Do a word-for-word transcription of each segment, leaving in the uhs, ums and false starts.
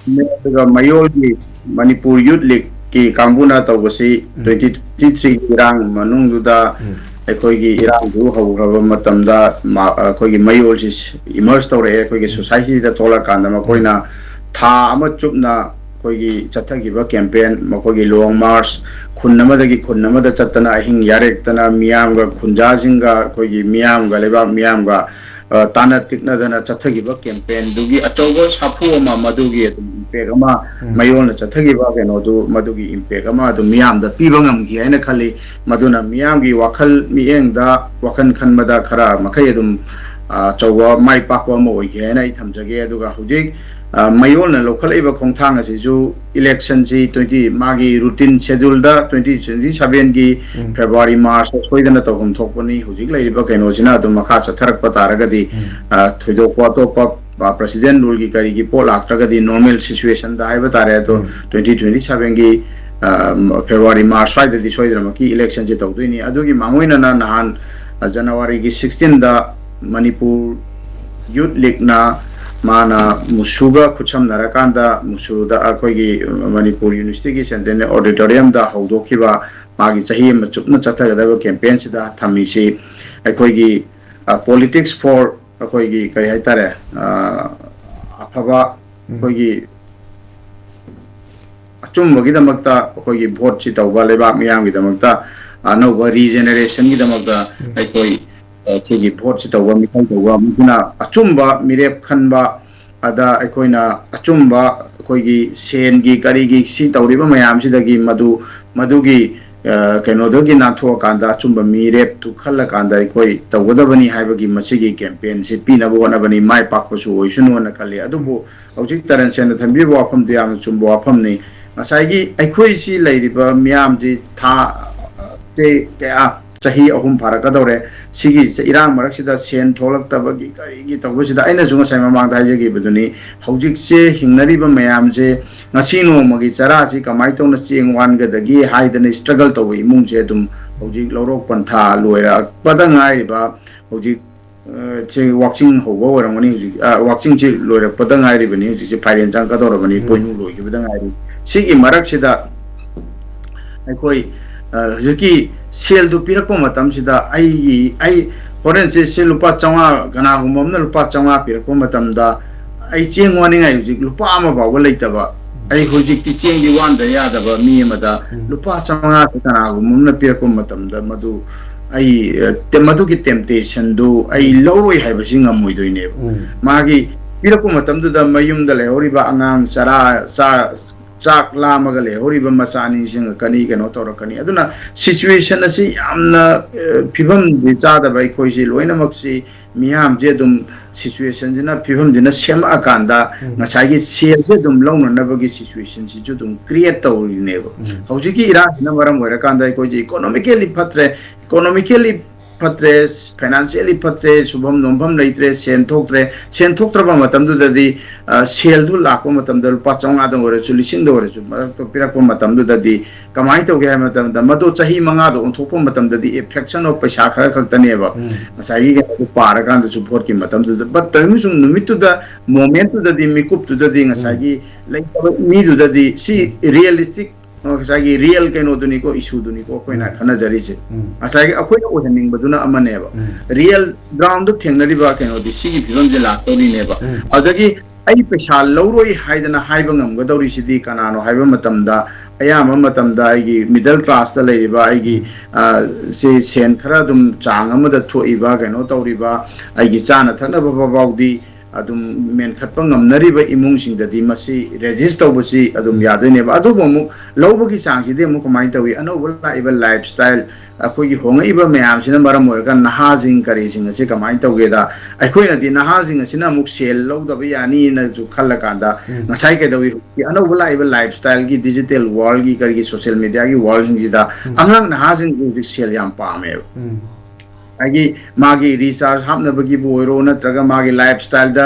ꯑꯗꯨꯒ ꯃꯌꯣꯜꯒꯤ ꯃꯅꯤꯄꯨꯔ ꯌꯨꯠ ꯂꯤꯒꯀꯤ ꯀꯥꯡꯕꯨꯅ ꯇꯧꯕꯁꯤ, ꯎꯝ꯫ Twenty twenty three ꯒꯤ ꯏꯔꯥꯡ ꯃꯅꯨꯡꯗꯨꯗ ꯎꯝ꯫ ꯑꯩꯈꯣꯏꯒꯤ ꯏꯔꯥꯡꯗꯨ ꯍꯧꯈ꯭ꯔꯕ ꯃꯇꯝꯗ ꯃꯥ-, ꯑꯩꯈꯣꯏꯒꯤ ꯃꯌꯣꯜꯁꯤ emerge ꯇꯧꯔꯛꯑꯦ꯫ ꯑꯩꯈꯣꯏꯒꯤ ꯎꯝ꯫ Society ꯗ ꯊꯣꯛꯂꯛꯀꯥꯟꯗ ꯃꯈꯣꯏꯅ ꯎꯝ꯫ ꯊꯥ ꯑꯃ ꯆꯨꯞꯅ ꯑꯩꯈꯣꯏꯒꯤ ꯆꯠꯊꯈꯤꯕ campaign, ꯃꯈꯣꯏꯒꯤ long march, ꯈꯨꯟ ꯑꯃꯗꯒꯤ ꯈꯨꯟ ꯑꯃꯗ ꯆꯠꯇꯅ, ꯑꯍꯤꯡ ꯌꯥꯔꯦꯛꯇꯅ, ꯃꯤꯌꯥꯝꯒ, ꯈꯨꯟꯖꯥꯁꯤꯡꯒ, ꯑꯩꯈꯣꯏꯒꯤ ꯃꯤꯌꯥꯝꯒ, ꯂꯩꯕꯥꯛ ꯃꯤꯌꯥꯝꯒ, ꯑ, ꯇꯥꯟꯅ ꯇꯤꯛꯅꯗꯅ ꯆꯠꯊꯈꯤꯕ campaign ꯗꯨꯒꯤ ꯑꯆꯧꯕ ꯁꯥꯐꯨ ꯑꯃ, ꯃꯗꯨꯒꯤ ꯑꯗꯨꯝ impact ꯑꯃ, ꯎꯝ꯫ ꯃꯌꯣꯜꯅ ꯆꯠꯊꯈꯤꯕ ꯀꯩꯅꯣꯗꯨ, ꯃꯗꯨꯒꯤ impact ꯑꯃ ꯑꯗꯨꯝ ꯃꯤꯌꯥꯝꯗ ꯄꯤꯕ ꯉꯝꯈꯤ ꯍꯥꯏꯅ ꯈꯜꯂꯤ꯫ ꯃꯗꯨꯅ ꯃꯤꯌꯥꯝꯒꯤ ꯋꯥꯈꯜ ꯃꯤꯠꯌꯦꯡꯗ, ꯋꯥꯈꯜ ꯈꯟꯕꯗ ꯈꯔ ꯃꯈꯩ ꯑꯗꯨꯝ, ꯑ, ꯑꯆꯧꯕ ꯃꯥꯏ ꯄꯥꯛꯄ ꯑꯃ ꯑꯣꯏꯈꯤ ꯍꯥꯏꯅ ꯑꯩ ꯊꯝꯖꯒꯦ꯫ ꯑꯗꯨꯒ ꯍꯧꯖꯤꯛ, ꯑ, ꯃꯌꯣꯜꯅ ꯂꯧꯈꯠꯂꯛꯏꯕ ꯈꯣꯡꯊꯥꯡ ꯑꯁꯤꯁꯨ election ꯁꯤ twenty, ꯃꯥꯒꯤ routine schedule ꯗ twenty twenty seven ꯒꯤ ꯎꯝ꯫ February, March ꯁꯣꯏꯗꯅ ꯇꯧꯐꯝ ꯊꯣꯛꯄꯅꯤ꯫ ꯍꯧꯖꯤꯛ ꯂꯩꯔꯤꯕ ꯀꯩꯅꯣꯁꯤꯅ ꯑꯗꯨꯝ ꯃꯈꯥ ꯆꯠꯊꯔꯛꯄ ꯇꯥꯔꯒꯗꯤ, ꯎꯝ꯫ ꯑ, ꯊꯣꯏꯗꯣꯛꯄ ꯑꯇꯣꯞꯄ, ꯑ, president rule ꯒꯤ ꯀꯔꯤꯒꯤ ꯄꯣꯠ ꯂꯥꯛꯇ꯭ꯔꯒꯗꯤ normal situation ꯗ ꯍꯥꯏꯕ ꯇꯥꯔꯦ꯫ ꯑꯗꯣ ꯎꯝ꯫ Twenty twenty seven ꯒꯤ, ꯑ, February, March ꯁ꯭ꯋꯥꯏꯗꯗꯤ ꯁꯣꯏꯗꯅꯃꯛꯀꯤ election ꯁꯦ ꯇꯧꯗꯣꯏꯅꯤ꯫ ꯑꯗꯨꯒꯤ ꯃꯥꯡꯑꯣꯏꯅꯅ ꯅꯍꯥꯟ, ꯑ, January ꯒꯤ sixteen ꯗ ꯃꯅꯤꯄꯨꯔ ꯌꯨꯠ ꯂꯤꯒꯅ ꯃꯥꯅ ꯃꯨꯁꯨꯒ ꯈꯨꯠꯁꯝꯅꯔꯀꯥꯟꯗ, ꯃꯨꯁꯨꯗ ꯑꯩꯈꯣꯏꯒꯤ ꯃꯅꯤꯄꯨꯔ University ꯒꯤ Centenary Auditorium ꯗ ꯍꯧꯗꯣꯛꯈꯤꯕ ꯃꯥꯒꯤ ꯆꯍꯤ ꯑꯃ ꯆꯨꯞꯅ ꯆꯠꯊꯒꯗꯕ campaign ꯁꯤꯗ ꯊꯝꯃꯤꯁꯤ ꯑꯩꯈꯣꯏꯒꯤ, ꯑ, politics for ꯑꯩꯈꯣꯏꯒꯤ ꯀꯔꯤ ꯍꯥꯏꯇꯥꯔꯦ, ꯑ, ꯑꯐꯕ ꯎꯝ꯫ ꯑꯩꯈꯣꯏꯒꯤ ꯑꯆꯨꯝꯕꯒꯤꯗꯃꯛꯇ ꯑꯩꯈꯣꯏꯒꯤ vote ꯁꯤ ꯇꯧꯕ, ꯂꯩꯕꯥꯛ ꯃꯤꯌꯥꯝꯒꯤꯗꯃꯛꯇ ꯑꯅꯧꯕ regeneration ꯒꯤꯗꯃꯛꯇ ꯎꯝ꯫ ꯑꯩꯈꯣꯏ, ꯑ, ꯁꯤꯒꯤ vote ꯁꯤ ꯇꯧꯕ, ꯃꯤꯈꯜ ꯇꯧꯕ, ꯃꯁꯤꯅ ꯑꯆꯨꯝꯕ ꯃꯤꯔꯦꯞ ꯈꯟꯕ, ꯑꯗ ꯑꯩꯈꯣꯏꯅ ꯑꯆꯨꯝꯕ ꯑꯩꯈꯣꯏꯒꯤ ꯁꯦꯟꯒꯤ ꯀꯔꯤꯒꯤ ꯁꯤ ꯇꯧꯔꯤꯕ ꯃꯌꯥꯝꯁꯤꯗꯒꯤ ꯃꯗꯨ, ꯃꯗꯨꯒꯤ, ꯑ, ꯀꯩꯅꯣꯗꯒꯤ ꯅꯥꯟꯊꯣꯛꯑꯀꯥꯟꯗ ꯑꯆꯨꯝꯕ ꯃꯤꯔꯦꯞꯇꯨ ꯈꯜꯂꯀꯥꯟꯗ ꯑꯩꯈꯣꯏ ꯇꯧꯒꯗꯕꯅꯤ ꯍꯥꯏꯕꯒꯤ ꯃꯁꯤꯒꯤ campaign ꯁꯤ ꯄꯤꯅꯕ ꯍꯣꯠꯅꯕꯅꯤ꯫ ꯃꯥꯏ ꯄꯥꯛꯄꯁꯨ ꯑꯣꯏꯁꯅꯨꯅ ꯈꯜꯂꯤ꯫ ꯑꯗꯨꯕꯨ ꯍꯧꯖꯤꯛ ꯇꯔꯦꯟ ꯁꯦꯟꯅ ꯊꯝꯕꯤꯕ ꯋꯥꯐꯝꯗꯨ ꯌꯥꯝꯅ ꯆꯨꯝꯕ ꯋꯥꯐꯝꯅꯤ꯫ ꯉꯁꯥꯏꯒꯤ ꯑꯩꯈꯣꯏ ꯁꯤ ꯂꯩꯔꯤꯕ ꯃꯤꯌꯥꯝꯁꯤ ꯊꯥ, ꯁꯦ ꯀꯌꯥ, ꯆꯍꯤ ꯑꯍꯨꯝ ꯐꯥꯔꯛꯀꯗꯧꯔꯦ꯫ ꯁꯤꯒꯤ ꯏꯔꯥꯡ ꯃꯔꯛꯁꯤꯗ ꯁꯦꯟ ꯊꯣꯛꯂꯛꯇꯕꯒꯤ ꯀꯔꯤꯒꯤ ꯇꯧꯕꯁꯤꯗ ꯑꯩꯅꯁꯨ ꯉꯁꯥꯏ ꯃꯃꯥꯡꯗ ꯍꯥꯏꯖꯈꯤꯕꯗꯨꯅꯤ, ꯍꯧꯖꯤꯛꯁꯦ ꯍꯤꯡꯅꯔꯤꯕ ꯃꯌꯥꯝꯁꯦ ꯉꯁꯤ ꯅꯣꯡꯃꯒꯤ ꯆꯔꯥꯁꯤ ꯀꯃꯥꯏꯅ ꯇꯧꯅ ꯆꯦꯡ ꯋꯥꯟꯒꯗꯒꯦ ꯍꯥꯏꯗꯅ struggle ꯇꯧꯕ ꯏꯃꯨꯡꯁꯦ ꯑꯗꯨꯝ ꯍꯧꯖꯤꯛ ꯂꯧꯔꯣꯛ ꯄꯟꯊꯥ ꯂꯣꯏꯔꯛꯄꯗ ꯉꯥꯏꯔꯤꯕ ꯍꯧꯖꯤꯛ ꯁꯤ ꯋꯥꯛꯆꯤꯡ ꯍꯧꯕ ꯑꯣꯏꯔꯝꯒꯅꯤ ꯍꯧꯖꯤꯛ꯫ ꯋꯥꯛꯆꯤꯡꯁꯤ ꯂꯣꯏꯔꯛꯄꯗ ꯉꯥꯏꯔꯤꯕꯅꯤ, ꯍꯧꯖꯤꯛꯁꯤ ꯐꯥꯏꯔꯦꯟ ꯆꯪꯒꯗꯧꯔꯕꯅꯤ, ꯎꯝ꯫ ꯄꯣꯏꯅꯨ ꯂꯣꯏꯈꯤꯕꯗ ꯉꯥꯏꯔꯤ꯫ ꯁꯤꯒꯤ ꯃꯔꯛꯁꯤꯗ ꯑꯩꯈꯣꯏ, ꯑ, ꯍꯧꯖꯤꯛꯀꯤ ꯁꯦꯜꯗꯨ ꯄꯤꯔꯛꯄ ꯃꯇꯝꯁꯤꯗ ꯑꯩꯒꯤ, ꯑꯩ ꯍꯣꯔꯦꯟꯁꯦ ꯁꯦ ꯂꯨꯄꯥ ꯆꯥꯝꯃꯉꯥ, ꯀꯅꯥꯒꯨꯝꯕ ꯑꯃꯅ ꯂꯨꯄꯥ ꯆꯥꯝꯃꯉꯥ ꯄꯤꯔꯛꯄ ꯃꯇꯝꯗ ꯑꯩ ꯆꯦꯡ ꯋꯥꯅꯤꯡꯉꯥꯏ ꯍꯧꯖꯤꯛ ꯂꯨꯄꯥ ꯑꯃ ꯐꯥꯎꯕ ꯂꯩꯇꯕ, ꯑꯩ ꯍꯧꯖꯤꯛꯇꯤ ꯆꯦꯡꯗꯤ ꯋꯥꯟꯗ ꯌꯥꯗꯕ ꯃꯤ ꯑꯃꯗ ꯎꯝ꯫ ꯂꯨꯄꯥ ꯆꯥꯝꯃꯉꯥꯁꯦ ꯀꯅꯥꯒꯨꯝꯕ ꯑꯃꯅ ꯄꯤꯔꯛꯄ ꯃꯇꯝꯗ ꯃꯗꯨ ꯑꯩ, ꯑ, ꯇꯦ-, ꯃꯗꯨꯒꯤ ꯇꯦꯝꯇꯦꯁꯟꯗꯨ ꯑꯩ ꯎꯝ꯫ ꯂꯧꯔꯣꯏ ꯍꯥꯏꯕꯁꯤ ꯉꯝꯃꯣꯏꯗꯣꯏꯅꯦꯕ꯫ ꯎꯝ꯫ ꯃꯥꯒꯤ ꯄꯤꯔꯛꯄ ꯃꯇꯝꯗꯨꯗ ꯃꯌꯨꯝꯗ ꯂꯩꯍꯧꯔꯤꯕ ꯑꯉꯥꯡ ꯆꯔꯥ, ꯆꯥ-, ꯆꯥꯛ ꯂꯥꯝꯃꯒ ꯂꯩꯍꯧꯔꯤꯕ ꯃꯆꯥ ꯅꯤꯡꯁꯤꯡꯉꯛꯀꯅꯤ, ꯀꯩꯅꯣ ꯇꯧꯔꯛꯀꯅꯤ꯫ ꯑꯗꯨꯅ ꯁꯤꯆꯨꯋꯦꯁꯟ ꯑꯁꯤ ꯌꯥꯝꯅ, ꯑ, ꯐꯤꯕꯝꯗꯤ ꯆꯥꯗꯕ ꯑꯩꯈꯣꯏꯁꯤ ꯂꯣꯏꯅꯃꯛꯁꯤ ꯃꯤꯌꯥꯝꯁꯦ ꯑꯗꯨꯝ ꯁꯤꯆꯨꯋꯦꯁꯟꯁꯤꯅ, ꯐꯤꯕꯝꯁꯤꯅ ꯁꯦꯝꯃꯛꯑꯀꯥꯟꯗ ꯎꯝ꯫ ꯉꯁꯥꯏꯒꯤ ꯁꯦꯜꯁꯦ ꯑꯗꯨꯝ ꯂꯧꯅꯅꯕꯒꯤ ꯁꯤꯆꯨꯋꯦꯁꯟꯁꯤꯁꯨ ꯑꯗꯨꯝ ꯀ꯭ꯔꯤꯌꯦꯠ ꯇꯧꯔꯤꯅꯦꯕ꯫ ꯎꯝ꯫ ꯍꯧꯖꯤꯛꯀꯤ ꯏꯔꯥꯡꯁꯤꯅ ꯃꯔꯝ ꯑꯣꯏꯔꯀꯥꯟꯗ ꯑꯩꯈꯣꯏꯁꯦ ꯏꯀꯣꯅꯣꯃꯤꯀꯦꯜꯂꯤ ꯐꯠꯇ꯭ꯔꯦ, ꯏꯀꯣꯅꯣꯃꯤꯀꯦꯜꯂꯤ ꯐꯠꯇ꯭ꯔꯦ, ꯐꯥꯏꯅꯥꯟꯁꯤꯌꯦꯜꯂꯤ ꯐꯠꯇ꯭ꯔꯦ, ꯁꯨꯐꯝ ꯅꯣꯝꯐꯝ ꯂꯩꯇ꯭ꯔꯦ, ꯁꯦꯟ ꯊꯣꯛꯇ꯭ꯔꯦ꯫ ꯁꯦꯟ ꯊꯣꯛꯇ꯭ꯔꯕ ꯃꯇꯝꯗꯨꯗꯗꯤ, ꯑ, ꯁꯦꯜꯗꯨ ꯂꯥꯛꯄ ꯃꯇꯝꯗ ꯂꯨꯄꯥ ꯆꯥꯝꯃꯉꯥꯗ ꯑꯣꯏꯔꯁꯨ, ꯂꯤꯁꯤꯡꯗ ꯑꯣꯏꯔꯁꯨ, ꯃꯔꯛꯇ ꯄꯤꯔꯛꯄ ꯃꯇꯝꯗꯨꯗꯗꯤ ꯀꯃꯥꯏꯅ ꯇꯧꯒꯦ ꯍꯥꯏꯕ ꯃꯇꯝꯗ, ꯃꯗꯨ ꯆꯍꯤ ꯃꯉꯥꯗ ꯑꯣꯟꯊꯣꯛꯄ ꯃꯇꯝꯗꯗꯤ a fraction of ꯄꯩꯁꯥ ꯈꯔ ꯈꯛꯇꯅꯦꯕ꯫ ꯎꯝ꯫ ꯉꯁꯥꯏꯒꯤ ꯀꯩꯅꯣꯗꯨ ꯄꯥꯔꯀꯥꯟꯗꯁꯨ ꯚꯣꯠꯀꯤ ꯃꯇꯝꯗꯨꯗ꯫ But ꯇꯧꯔꯤꯕꯁꯨ ꯅꯨꯃꯤꯠꯇꯨꯗ, ꯃꯣꯃꯦꯟꯠꯇꯨꯗꯗꯤ, ꯃꯤꯀꯨꯞꯇꯨꯗꯗꯤ ꯎꯝ꯫ ꯉꯁꯥꯏꯒꯤ ꯂꯩꯇꯕ ꯃꯤꯗꯨꯗꯗꯤ ꯁꯤ ꯎꯝ꯫ ꯔꯤꯌꯦꯂꯤꯁꯇꯤꯛ, ꯉꯁꯥꯏꯒꯤ ꯔꯤꯌꯦꯜ ꯀꯩꯅꯣꯗꯨꯅꯤꯀꯣ, ꯏꯁꯨꯗꯨꯅꯤꯀꯣ ꯑꯩꯈꯣꯏꯅ ꯎꯝ꯫ ꯈꯟꯅꯖꯔꯤꯁꯦ꯫ ꯎꯝ꯫ ꯉꯁꯥꯏꯒꯤ ꯑꯩꯈꯣꯏꯅ ꯑꯣꯏꯍꯟꯅꯤꯡꯕꯗꯨꯅ ꯑꯃꯅꯦꯕ꯫ ꯎꯝ꯫ ꯔꯤꯌꯦꯜ ꯒ꯭ꯔꯥꯎꯟꯗ ꯊꯦꯡꯅꯔꯤꯕ ꯀꯩꯅꯣꯗꯤ ꯁꯤꯒꯤ ꯐꯤꯕꯝꯁꯦ ꯂꯥꯛꯇꯧꯔꯤꯅꯦꯕ꯫ ꯎꯝ꯫ ꯑꯗꯒꯤ ꯑꯩ ꯄꯩꯁꯥ ꯂꯧꯔꯣꯏ ꯍꯥꯏꯗꯅ ꯍꯥꯏꯕ ꯉꯝꯒꯗꯧꯔꯤꯁꯤꯗꯤ ꯀꯅꯥꯅꯣ ꯍꯥꯏꯕ ꯃꯇꯝꯗ, ꯑꯌꯥꯝꯕ ꯃꯇꯝꯗ ꯑꯩꯒꯤ ꯃꯤꯗꯜ ꯀ꯭ꯂꯥꯁꯇ ꯂꯩꯔꯤꯕ ꯑꯩꯒꯤ, ꯎꯝ꯫ ꯑ, ꯁꯤ ꯁꯦꯟ ꯈꯔ ꯑꯗꯨꯝ ꯆꯥꯡ ꯑꯃꯗ ꯊꯣꯛꯏꯕ, ꯀꯩꯅꯣ ꯇꯧꯔꯤꯕ, ꯑꯩꯒꯤ ꯆꯥꯅ ꯊꯛꯅꯕ ꯐꯥꯎꯕꯗꯤ ꯑꯗꯨꯝ ꯃꯦꯟꯈꯠꯄ ꯉꯝꯅꯔꯤꯕ ꯏꯃꯨꯡꯁꯤꯡꯗꯗꯤ ꯃꯁꯤ ꯔꯦꯖꯤꯁ ꯇꯧꯕꯁꯤ ꯑꯗꯨꯝ ꯌꯥꯗꯣꯏꯅꯦꯕ꯫ ꯑꯗꯨꯕꯨ ꯑꯃꯨꯛ ꯂꯧꯕꯒꯤ ꯆꯥꯡꯁꯤꯗꯤ ꯑꯃꯨꯛ ꯀꯃꯥꯏꯅ ꯇꯧꯏ? ꯑꯅꯧꯕ ꯂꯥꯛꯏꯕ ꯂꯥꯏꯐ ꯁ꯭ꯇꯥꯏꯜ, ꯑꯩꯈꯣꯏꯒꯤ ꯍꯣꯡꯉꯛꯏꯕ ꯃꯌꯥꯝꯁꯤꯅ ꯃꯔꯝ ꯑꯣꯏꯔꯒ ꯅꯍꯥꯁꯤꯡ ꯀꯔꯤꯁꯤꯡ ꯑꯁꯤ ꯀꯃꯥꯏꯅ ꯇꯧꯒꯦꯗ, ꯑꯩꯈꯣꯏꯅꯗꯤ ꯅꯍꯥꯁꯤꯡ ꯑꯁꯤꯅ ꯑꯃꯨꯛ ꯁꯦꯜ ꯂꯧꯗꯕ ꯌꯥꯅꯤꯅꯁꯨ ꯈꯜꯂꯀꯥꯟꯗ ꯎꯝ꯫ ꯉꯁꯥꯏ ꯀꯩꯗꯧꯏ? ꯍꯧꯖꯤꯛꯀꯤ ꯑꯅꯧꯕ ꯂꯥꯛꯏꯕ ꯂꯥꯏꯐ ꯁ꯭ꯇꯥꯏꯜꯒꯤ, ꯗꯤꯖꯤꯇꯦꯜ ꯋꯥꯔꯜꯒꯤ, ꯀꯔꯤꯒꯤ, ꯁꯣꯁꯤꯌꯦꯜ ꯃꯦꯗꯤꯌꯥꯒꯤ ꯋꯥꯔꯜꯁꯤꯡꯁꯤꯗ ꯎꯝ꯫ ꯑꯉꯥꯡ ꯅꯍꯥꯁꯤꯡꯁꯦ ꯍꯧꯖꯤꯛ ꯁꯦꯜ ꯌꯥꯝ ꯄꯥꯝꯃꯦꯕ꯫ ꯎꯝ꯫ ꯍꯥꯏꯗꯤ ꯃꯥꯒꯤ ꯔꯤꯆꯥꯔꯖ ꯍꯥꯞꯅꯕꯒꯤꯕꯨ ꯑꯣꯏꯔꯣ, ꯅꯠꯇ꯭ꯔꯒ ꯃꯥꯒꯤ ꯂꯥꯏꯐ ꯁ꯭ꯇꯥꯏꯜꯗ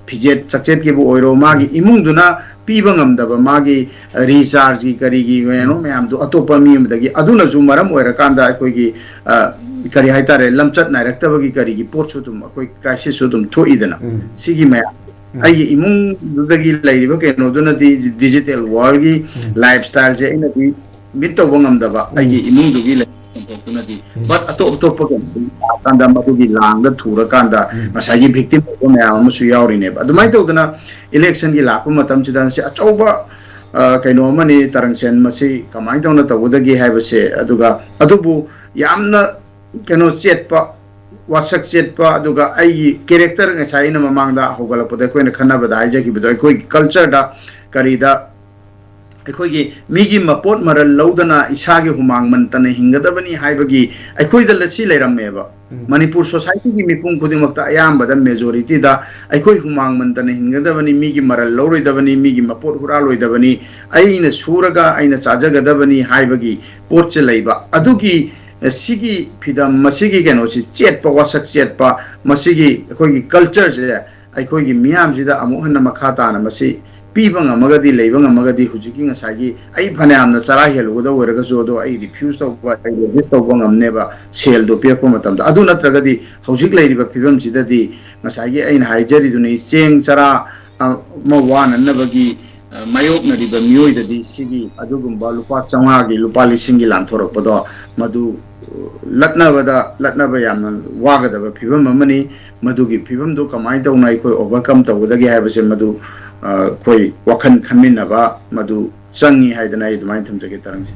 ꯐꯤꯖꯦꯠ ꯆꯥꯛꯆꯦꯠꯀꯤꯕꯨ ꯑꯣꯏꯔꯣ, ꯃꯥꯒꯤ ꯎꯝ꯫ ꯏꯃꯨꯡꯗꯨꯅ ꯄꯤꯕ ꯉꯝꯗꯕ ꯃꯥꯒꯤ ꯔꯤꯆꯥꯔꯖꯀꯤ ꯀꯔꯤꯒꯤ ꯀꯩꯅꯣ ꯎꯝ꯫ ꯃꯌꯥꯝꯗꯣ ꯑꯇꯣꯞꯄ ꯃꯤ ꯑꯃꯗꯒꯤ, ꯑꯗꯨꯅꯁꯨ ꯃꯔꯝ ꯑꯣꯏꯔꯀꯥꯟꯗ ꯑꯩꯈꯣꯏꯒꯤ, ꯑ, ꯀꯔꯤ ꯍꯥꯏꯇꯥꯔꯦ, ꯂꯝꯆꯠ ꯅꯥꯏꯔꯛꯇꯕꯒꯤ ꯀꯔꯤꯒꯤ ꯄꯣꯠꯁꯨ ꯑꯗꯨꯝ, ꯑꯩꯈꯣꯏ crisis ꯁꯨ ꯑꯗꯨꯝ ꯊꯣꯛꯏꯗꯅ꯫ ꯎꯝ꯫ ꯁꯤꯒꯤ ꯃꯌꯥꯝ, ꯎꯝ꯫ ꯑꯩꯒꯤ ꯏꯃꯨꯡꯗꯨꯗꯒꯤ ꯂꯩꯔꯤꯕ ꯀꯩꯅꯣꯗꯨꯅꯗꯤ digital world ꯒꯤ ꯎꯝ꯫ Lifestyle ꯁꯦ ꯑꯩꯅꯗꯤ meet ꯇꯧꯕ ꯉꯝꯗꯕ, ꯎꯝ꯫ ꯑꯩꯒꯤ ꯏꯃꯨꯡꯗꯨꯒꯤ ꯂꯩꯔꯤꯕ ꯁꯦꯟꯊꯣꯛꯇꯨꯅꯗꯤ꯫ ꯎꯝ꯫ But ꯑꯇꯣꯞ ꯑꯇꯣꯞꯄ ꯀꯩꯅꯣ ꯂꯥꯛꯑꯀꯥꯟꯗ ꯃꯗꯨꯒꯤ ꯂꯥꯡꯗ ꯊꯨꯔꯀꯥꯟꯗ ꯎꯝ꯫ ꯉꯁꯥꯏꯒꯤ victim ꯑꯣꯏꯕ ꯃꯌꯥꯝ ꯑꯃꯁꯨ ꯌꯥꯎꯔꯤꯅꯦꯕ꯫ ꯑꯗꯨꯃꯥꯏꯅ ꯇꯧꯗꯅ election ꯒꯤ ꯂꯥꯛꯄ ꯃꯇꯝꯁꯤꯗ ꯁꯤ ꯑꯆꯧꯕ, ꯑ, ꯀꯩꯅꯣ ꯑꯃꯅꯤ, ꯇꯔꯪꯁꯦꯟ꯫ ꯃꯁꯤ ꯀꯃꯥꯏꯅ ꯇꯧꯅ ꯇꯧꯒꯗꯒꯦ ꯍꯥꯏꯕꯁꯦ꯫ ꯑꯗꯨꯒ ꯑꯗꯨꯕꯨ ꯌꯥꯝꯅ ꯀꯩꯅꯣ ꯆꯦꯠꯄ, ꯋꯥꯁꯛ ꯆꯦꯠꯄ, ꯑꯗꯨꯒ ꯑꯩꯒꯤ character, ꯉꯁꯥꯏ ꯑꯩꯅ ꯃꯃꯥꯡꯗ ꯍꯧꯒꯠꯂꯛꯄꯗ ꯑꯩꯈꯣꯏꯅ ꯈꯟꯅꯕꯗ ꯍꯥꯏꯖꯈꯤꯕꯗꯣ, ꯑꯩꯈꯣꯏꯒꯤ culture ꯗ ꯀꯔꯤꯗ ꯑꯩꯈꯣꯏꯒꯤ ꯃꯤꯒꯤ ꯃꯄꯣꯠ ꯃꯔꯜ ꯂꯧꯗꯅ ꯏꯁꯥꯒꯤ ꯍꯨꯃꯥꯡ ꯃꯟꯇꯅ ꯍꯤꯡꯒꯗꯕꯅꯤ ꯍꯥꯏꯕꯒꯤ ꯑꯩꯈꯣꯏꯗ ꯂ-, ꯁꯤ ꯂꯩꯔꯝꯃꯦꯕ꯫ ꯎꯝ꯫ ꯃꯅꯤꯄꯨꯔ society ꯒꯤ ꯃꯤꯄꯨꯝ ꯈꯨꯗꯤꯡꯃꯛꯇ ꯑꯌꯥꯝꯕꯗ majority ꯗ ꯑꯩꯈꯣꯏ ꯍꯨꯃꯥꯡ ꯃꯟꯇꯅ ꯍꯤꯡꯒꯗꯕꯅꯤ, ꯃꯤꯒꯤ ꯃꯔꯜ ꯂꯧꯔꯣꯏꯗꯕꯅꯤ, ꯃꯤꯒꯤ ꯃꯄꯣꯠ ꯍꯨꯔꯥꯜꯂꯣꯏꯗꯕꯅꯤ, ꯑꯩꯅ ꯁꯨꯔꯒ ꯑꯩꯅ ꯆꯥꯖꯒꯗꯕꯅꯤ ꯍꯥꯏꯕꯒꯤ ꯄꯣꯠꯁꯦ ꯂꯩꯕ꯫ ꯑꯗꯨꯒꯤ, ꯑ, ꯁꯤꯒꯤ ꯐꯤꯗꯝ, ꯃꯁꯤꯒꯤ ꯀꯩꯅꯣꯁꯤ ꯆꯦꯠꯄ, ꯋꯥꯁꯛ ꯆꯦꯠꯄ, ꯃꯁꯤꯒꯤ ꯑꯩꯈꯣꯏꯒꯤ culture ꯁꯦ ꯑꯩꯈꯣꯏꯒꯤ ꯃꯤꯌꯥꯝꯁꯤꯗ ꯑꯃꯨꯛ ꯍꯟꯅ ꯃꯈꯥ ꯇꯥꯅ ꯃꯁꯤ ꯄꯤꯕ ꯉꯝꯃꯒꯗꯤ, ꯂꯩꯕ ꯉꯝꯃꯒꯗꯤ, ꯍꯧꯖꯤꯛꯀꯤ ꯉꯁꯥꯏꯒꯤ ꯑꯩ ꯐꯅꯌꯥꯝꯅ ꯆꯔꯥ ꯍꯦꯜꯂꯨꯒꯗꯕ ꯑꯣꯏꯔꯒꯁꯨ, ꯑꯗꯣ ꯑꯩ refuse ꯇꯧꯕ, ꯑꯩ resist ꯇꯧꯕ ꯉꯝꯅꯦꯕ, ꯁꯦꯜꯗꯣ ꯄꯤꯔꯛꯄ ꯃꯇꯝꯗ꯫ ꯑꯗꯨ ꯅꯠꯇ꯭ꯔꯒꯗꯤ ꯍꯧꯖꯤꯛ ꯂꯩꯔꯤꯕ ꯐꯤꯕꯝꯁꯤꯗꯗꯤ ꯉꯁꯥꯏꯒꯤ ꯑꯩꯅ ꯍꯥꯏꯖꯔꯤꯗꯨꯅꯤ, ꯆꯦꯡ ꯆꯔꯥ ꯑꯃ ꯋꯥꯅꯅꯕꯒꯤ, ꯑ, ꯃꯥꯌꯣꯛꯅꯔꯤꯕ ꯃꯤꯑꯣꯏꯗꯗꯤ ꯁꯤꯒꯤ ꯑꯗꯨꯒꯨꯝꯕ ꯂꯨꯄꯥ ꯆꯥꯝꯃꯉꯥꯒꯤ, ꯂꯨꯄꯥ ꯂꯤꯁꯤꯡꯒꯤ ꯂꯥꯟꯊꯣꯔꯛꯄꯗꯣ, ꯃꯗꯨ, ꯑ, ꯂꯠꯅꯕꯗ, ꯂꯠꯅꯕ ꯌꯥꯝꯅ ꯋꯥꯒꯗꯕ ꯐꯤꯕꯝ ꯑꯃꯅꯤ꯫ ꯃꯗꯨꯒꯤ ꯐꯤꯕꯝꯗꯨ ꯀꯃꯥꯏꯅ ꯇꯧꯅ ꯑꯩꯈꯣꯏ overcome ꯇꯧꯒꯗꯒꯦ ꯍꯥꯏꯕꯁꯦ, ꯃꯗꯨ, ꯑ, ꯑꯩꯈꯣꯏ ꯋꯥꯈꯜ ꯈꯟꯃꯤꯟꯅꯕ ꯃꯗꯨ ꯆꯪꯉꯤ ꯍꯥꯏꯗꯅ ꯑꯩ ꯑꯗꯨꯃꯥꯏꯅ ꯊꯝꯖꯒꯦ, ꯇꯔꯪꯁꯦ꯫